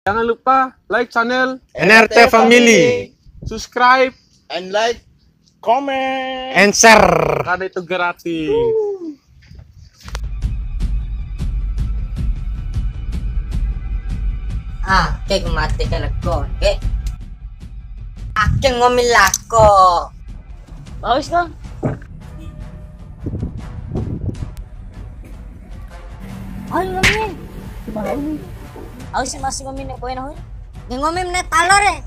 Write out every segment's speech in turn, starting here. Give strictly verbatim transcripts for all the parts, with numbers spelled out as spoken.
Jangan lupa like channel N R T Family. Subscribe and like, comment, and share. Karena itu gratis. Ah, ke ku mati ke lako ke. Ake ngomi lako. Bagus kan? Ayo, ngomi. Au si masih ngomi ne koe nahu. Nge ngomi mene talo re.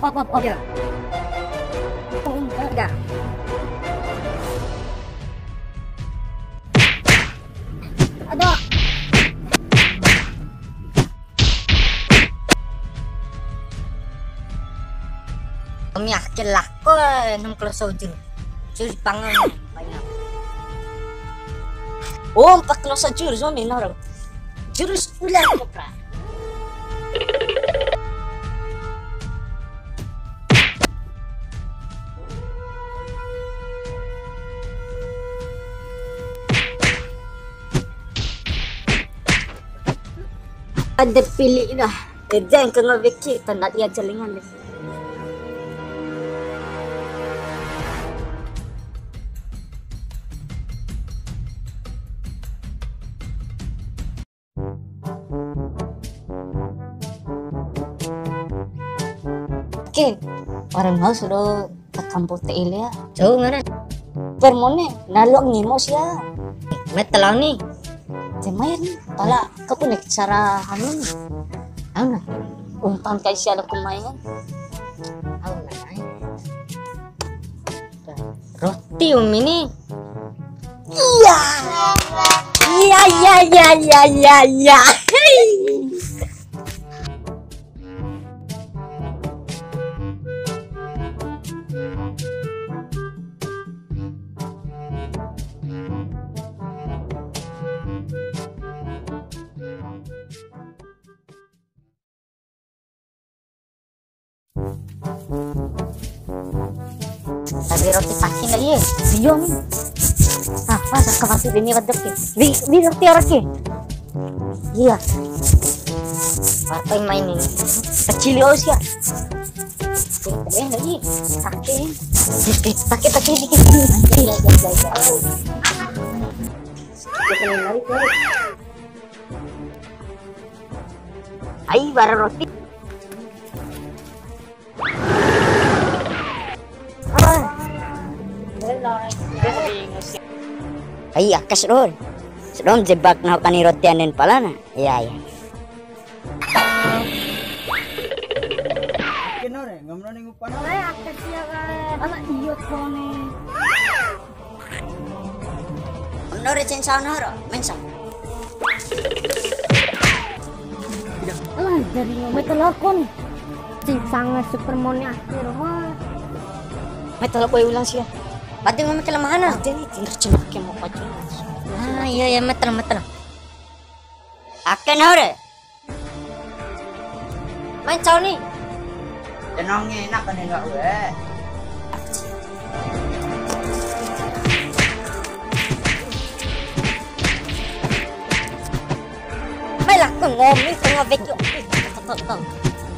Pop, pop, pop. Iya. Pung, dah. Aduh. Kami akhir lako, enam kilo sojur. Jurus pangan. Oh, empat kilo sojur, zombie, noro. Jurus ular kobra. Ada pilih dah. Ede yang kena beki, tanda dia celingan deh. Oke, orang mau sudah tekan pote ile ya. Jauh mana? Permone, nalo ngimo sia. Metelau ni. Cemai ni, pala aku nek cara anu ni. Anu, umpan kai sia lo kumai kan. Au na. Roti umi ni. Iya. Iya, iya, iya, iya, iya, iya. Tapi roti pasti nggak iya? Iya, Mi. Ah, pas ke waktu ini waduk ya. Wi, wi roti orang ke. Iya. Apa yang main ini? Kecil ya, Os, ya. Eh, lagi. Sakit. Sakit, sakit, sakit dikit. Iya, iya, iya, iya. Ai, bara roti. Ai, aka sdon. Sdon jebak nahu kani roti anen palana. Iya, iya. Kenore, ngamrone ngupana. Ai, aka sia kae. Ala iyo kone. Nore cen sauna ro, mensa. Alah, dari metal lakon. Cin sanga super mone akhir, wah. Metal kue ulang sia. Berarti ngomong kelemahan ah. Berarti ini tinggal cuma ke mau pacu. Ah, iya, iya, metal, metal. Ake nore. Mai cau ni. Tenang, enak kan enggak gue. Mai lah, kau ngomi tengah vekio. Kau, kau, kau.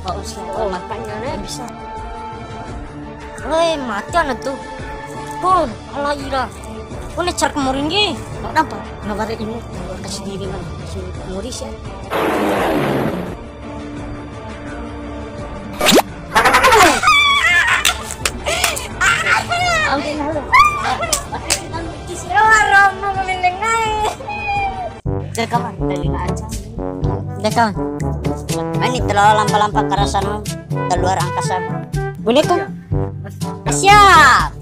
Kau usah, kau makanya, ne? Bisa. Woi, mati ana tu. Pun, ala ira. Kone car kemarin ge. Kenapa? Kenapa ada ini? Kasih diri kan. Kasih muri sih. Deka, Bang. Deka, Bang. Ini telah lampa-lampa karasan, Bang. Keluar angkasa. Boleh, Kang? Siap.